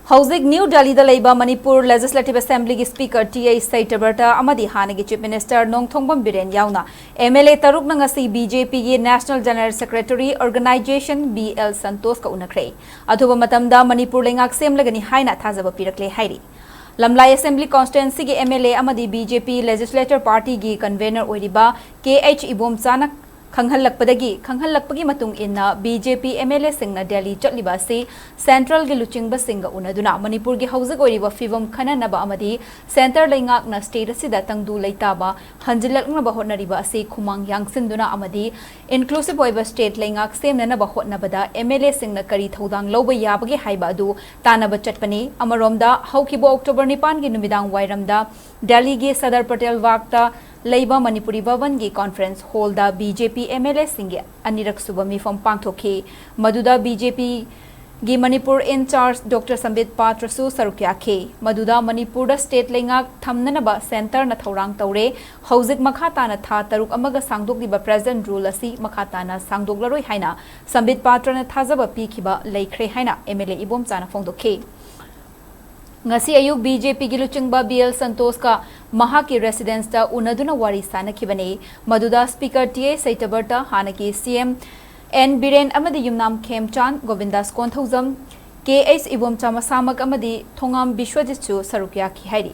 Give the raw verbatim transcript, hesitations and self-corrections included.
ꯍꯧꯖꯤꯛ ꯅ꯭ꯌꯨ ꯗꯦꯜꯂꯤꯗ ꯂꯩꯕ ꯃꯅꯤꯄꯨꯔ ꯂꯦꯖꯤꯁꯂꯦꯇꯤꯚ ꯑꯦꯁꯦꯝꯕ꯭ꯂꯤꯒꯤ ꯁ꯭ꯄꯤꯀꯔ ꯇꯤ ꯑꯩ ꯁꯩꯇꯕ꯭ꯔꯇ ꯑꯃꯗꯤ ꯍꯥꯟꯅꯒꯤ ꯆꯤꯐ ꯃꯤꯅꯤꯁꯇꯔ ꯅꯣꯡꯊꯣꯝꯕꯝ ꯕꯤꯔꯦꯟ ꯌꯥꯎꯅ ꯑꯦꯝ ꯑꯦꯜ ꯑꯦ ꯇꯔꯨꯛꯅ ꯉꯁꯤ ꯕꯤ ꯖꯦ ꯄꯤꯒꯤ national general secretary organization B L ꯁꯟꯇꯣꯁꯀ ꯎꯅꯈ꯭ꯔꯦ꯫ ꯑꯊꯨꯕ ꯃꯇꯝꯗ ꯃꯅꯤꯄꯨꯔ ꯂꯩꯉꯥꯛ ꯁꯦꯝꯂꯒꯅꯤ ꯍꯥꯏꯅ ꯊꯥꯖꯕ ꯄꯤꯔꯛꯂꯦ ꯍꯥꯏꯔꯤ꯫ ꯂꯝꯂꯥꯏ ꯑꯦꯁꯦꯝꯕ꯭ꯂꯤ ꯀꯣꯟꯁꯇꯤꯇ꯭ꯋꯦꯟꯁꯤꯒꯤ ꯑꯦꯝ ꯑꯦꯜ ꯑꯦ ꯑꯃꯗꯤ ꯕꯤ ꯖꯦ ꯄꯤ ꯂꯦꯖꯤꯁꯂꯦꯇꯔ ꯄꯥꯔꯇꯤꯒꯤ ꯀꯟꯚꯦꯅꯔ ꯑꯣꯏꯔꯤꯕ ꯀꯦ ꯑꯩꯆ ꯏꯕꯣꯝꯆꯥꯅ ꯈꯪꯍꯜꯂꯛꯄꯗꯒꯤ, ꯈꯪꯍꯜꯂꯛꯄꯒꯤ ꯃꯇꯨꯡ ꯏꯟꯅ, B J P M L ꯑꯦꯁꯤꯡꯅ ꯗꯦꯜꯂꯤ ꯆꯠꯂꯤꯕ ꯑꯁꯤ ꯁꯦꯟꯇ꯭ꯔꯦꯜꯒꯤ ꯂꯨꯆꯤꯡꯕꯁꯤꯡꯒ ꯎꯅꯗꯨꯅ ꯃꯅꯤꯄꯨꯔꯒꯤ ꯍꯧꯖꯤꯛ ꯑꯣꯏꯔꯤꯕ ꯐꯤꯕꯝ ꯈꯟꯅꯅꯕ ꯑꯃꯗꯤ ꯁꯦꯟꯇꯔ ꯂꯩꯉꯥꯛꯅ ꯁ꯭ꯇꯦꯠ ꯑꯁꯤꯗ ꯇꯪꯗꯨ ꯂꯩꯇꯥꯕ ꯍꯟꯖꯤꯜꯂꯛꯅꯕ ꯍꯣꯠꯅꯔꯤꯕ ꯑꯁꯤ ꯈꯨꯃꯥꯡ ꯌꯥꯡꯁꯤꯟꯗꯨꯅ ꯑꯃꯗꯤ ꯏꯟꯀ꯭ꯂꯨꯁꯤꯚ ꯑꯣꯏꯕ ꯁ꯭ꯇꯦꯠ ꯂꯩꯉꯥꯛ ꯁꯦꯝꯅꯅꯕ ꯍꯣꯠꯅꯕꯗ ꯑꯦꯝ ꯑꯦꯜ ꯑꯦꯁꯤꯡꯅ ꯀꯔꯤ ꯊꯧꯗꯥꯡ ꯂꯧꯕ ꯌꯥꯕꯒꯦ ꯍꯥꯏꯕ ꯑꯗꯨ ꯇꯥꯟꯅꯕ ꯆꯠꯄꯅꯤ꯫ ꯑꯃꯔꯣꯝꯗ, ꯍꯧꯈꯤꯕ ꯑꯣꯛꯇꯣꯕꯔ ꯅꯤꯄꯥꯟꯒꯤ ꯅꯨꯃꯤꯗꯥꯡ ꯋꯥꯏꯔꯝꯗ ꯗꯦꯜꯂꯤꯒꯤ ꯁꯗꯔ ꯄꯇꯦꯜ ꯕꯥꯒꯇ ꯂꯩꯕ ꯃꯅꯤꯄꯨꯔꯤ ꯚꯕꯟꯒꯤ ꯀꯣꯟꯐꯔꯦꯟꯁ ꯍꯣꯜꯗ B J P M L ꯑꯦꯁꯤꯡꯒꯤ ꯑꯅꯤꯔꯛ ꯁꯨꯕ ꯃꯤꯐꯝ ꯄꯥꯡꯊꯣꯛꯈꯤ꯫ ꯃꯗꯨꯗ ꯕꯤ ꯖꯦ ꯄꯤꯒꯤ ꯃꯅꯤꯄꯨꯔ ꯏꯟꯆꯥꯔꯖ ꯗꯣꯛꯇꯔ ꯁꯝꯕꯤꯠ ꯄꯥꯇ꯭ꯔꯁꯨ ꯁꯔꯨꯛ ꯌꯥꯈꯤ꯫ ꯃꯗꯨꯗ ꯃꯅꯤꯄꯨꯔꯗ ꯁ꯭ꯇꯦꯠ ꯂꯩꯉꯥꯛ ꯊꯝꯅꯅꯕ ꯁꯦꯟꯇꯔꯅ ꯊꯧꯔꯥꯡ ꯇꯧꯔꯦ꯫ ꯍꯧꯖꯤꯛ ꯃꯈꯥ ꯇꯥꯅ ꯊꯥ ꯇꯔꯨꯛ ꯑꯃꯒ ꯁꯥꯡꯗꯣꯛꯂꯤꯕ ꯄ꯭ꯔꯦꯖꯦꯟꯠ ꯔꯨꯜ ꯑꯁꯤ ꯃꯈꯥ ꯇꯥꯅ ꯁꯥꯡꯗꯣꯛꯂꯔꯣꯏ ꯍꯥꯏꯅ ꯁꯝꯕꯤꯠ ꯄꯥꯇ꯭ꯔꯅ ꯊꯥꯖꯕ ꯄꯤꯈꯤꯕ ꯂꯩꯈ꯭ꯔꯦ ꯍꯥꯏꯅ ꯑꯦꯝ ꯑꯦꯜ ꯑꯦ ꯏꯕꯣꯝꯆꯥꯅ ꯐꯣꯡꯗꯣꯛꯈꯤ꯫ ꯉꯁꯤ ꯑꯌꯨꯛ ꯕꯤ ꯖꯦ ꯄꯤꯒꯤ ꯂꯨꯆꯤꯡꯕ ꯕꯤ ꯑꯦꯜ ꯁꯟꯇꯣꯁꯀ ꯃꯍꯥꯛꯀꯤ ꯔꯦꯁꯤꯗꯦꯟꯁꯇ ꯎꯅꯗꯨꯅ ꯋꯥꯔꯤ ꯁꯥꯅꯈꯤꯕꯅꯤ꯫ ꯃꯗꯨꯗ ꯁ꯭ꯄꯤꯀꯔ ꯇꯤ ꯑꯩ ꯁꯩꯇꯕꯔꯇ, ꯍꯥꯟꯅꯒꯤ ꯁꯤ ꯑꯦꯝ ꯑꯦꯟ ꯕꯤꯔꯦꯟ ꯑꯃꯗꯤ ꯌꯨꯝꯅꯥꯝ ꯈꯦꯝꯆꯥꯟ, ꯒꯣꯕꯤꯟꯗꯥꯁ ꯀꯣꯟꯊꯧꯖꯝ, ꯀꯦ ꯑꯩꯆ ꯏꯕꯣꯝꯆꯥ ꯃꯁꯥꯃꯛ ꯑꯃꯗꯤ ꯊꯣꯉꯥꯝ ꯕꯤꯁ꯭ꯋꯖꯤꯠꯁꯨ ꯁꯔꯨꯛ ꯌꯥꯈꯤ ꯍꯥꯏꯔꯤ꯫